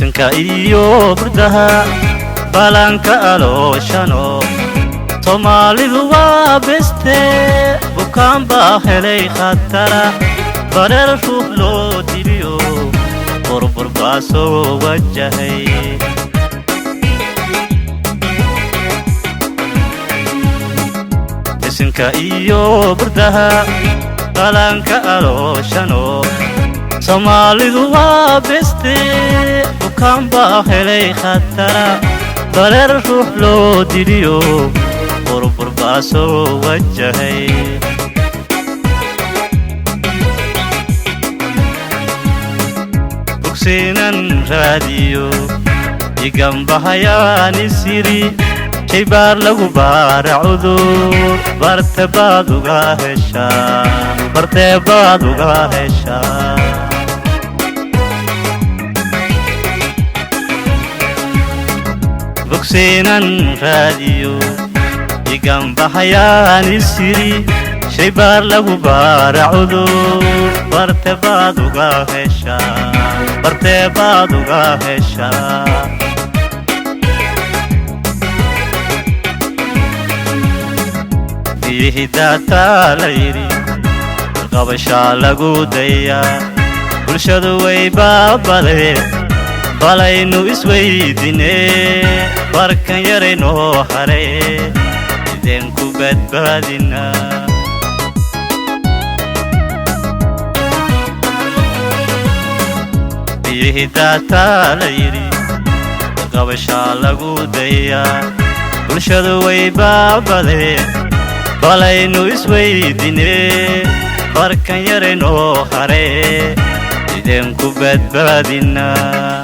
Bisinka iyo burdaha balanka alooshano, Soomaalidu waa beste. Bukaan baa helay khatara, bareer ruux loo diliyo, burbur baa soo wajahay. Bisinka iyo burdaha balanka alooshano, Soomaalidu waa beste. Bukaan baa helay khatara, bareer ruux loo diliyo, burbur baa soo wajahay. Bogsiinan raadiyo igambahayaani siri, shaybaar lagu baara cudur, barte baad uga heshaa, bartee baad uga heshaa. Bogsiinan raadiyo igambahayaani siri, shaybaar lagu baara cudur, barte baad uga heshaa, bartee baad uga heshaa. Biyihii daataa la yidhi, qabashaa lagu dayaa, bulshadu way baabadeen. Balaynu isweydine, barkan yaraynoo haray, sideen ku badbaadinaa? Biyihii daataa la yidhi, qabashaa lagu dayaa, bulshadu way baabadeen. Balaynu isweydine, barkan yaraynoo haray, sideen ku badbaadinaa?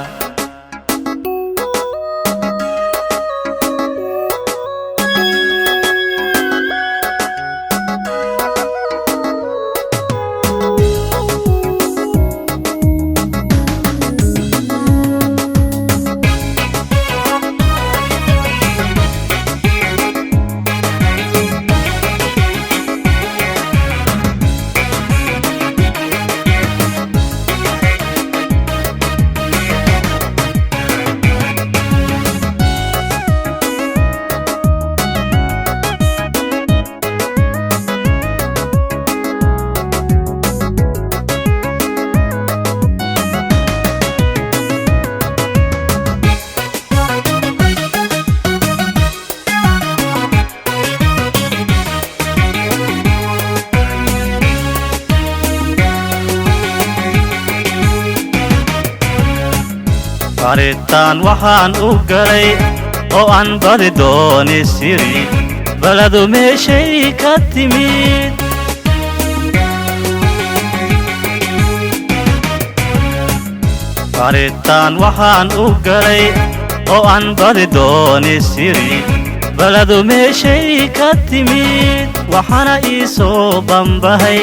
Baaritaan waxaan u galay oo aan badi dooni siri, baladu meeshay ka timid. Baaritaan waxaan u galay oo aan badi dooni siri, baladu meeshay ka timid. Waxaana ii soo bambahay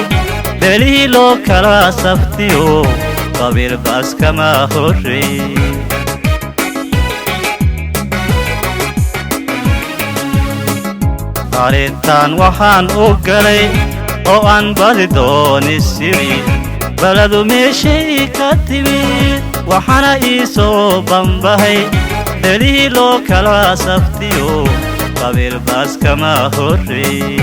beelihii loo kala saftiyo, qabiil baas kama horrey. Baaritaan waxaan u galay oo aan badi dooni siri, baladu meeshay ka timid. Waxaana ii soo bambahay beelihii loo kala saftiyo, qabiil baas kama horrey.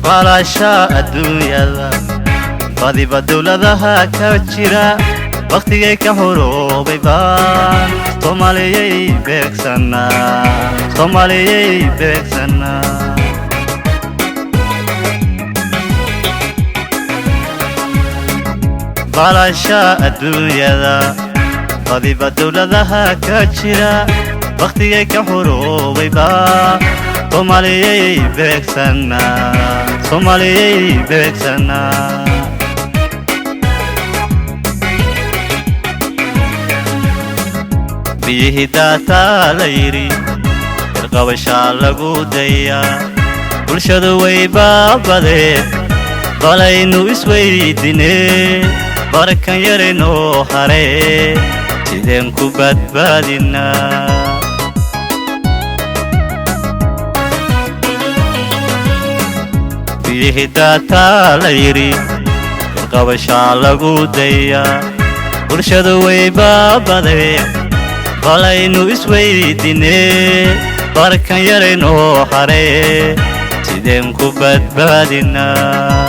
Balasha adduunyada badiba dowladaha ka jira, wakhtigay ka horoobay baan Soomaaliyay beegsanaa, Soomaaliyay beegsanaa. Balasha adduunyada badiba dowladaha ka jira, wakhtigay ka horoobay baa Soomaaliyay beegsanaa, Soomaaliyay beegsanaa. Biyihii daataa la yidhi, irqabashaa lagu dayaa, bulshadu way baabadeen. Balaynu isweydine, barkan yaraynoo haray, sideen ku badbaadinaa? Biyihii daataa la yidhi, Qabashaa lagu dayaa, bulshadu way baabaday. Balaynu isweydinee, barkan yaraynoo haree, sideen ku badbaadinaa?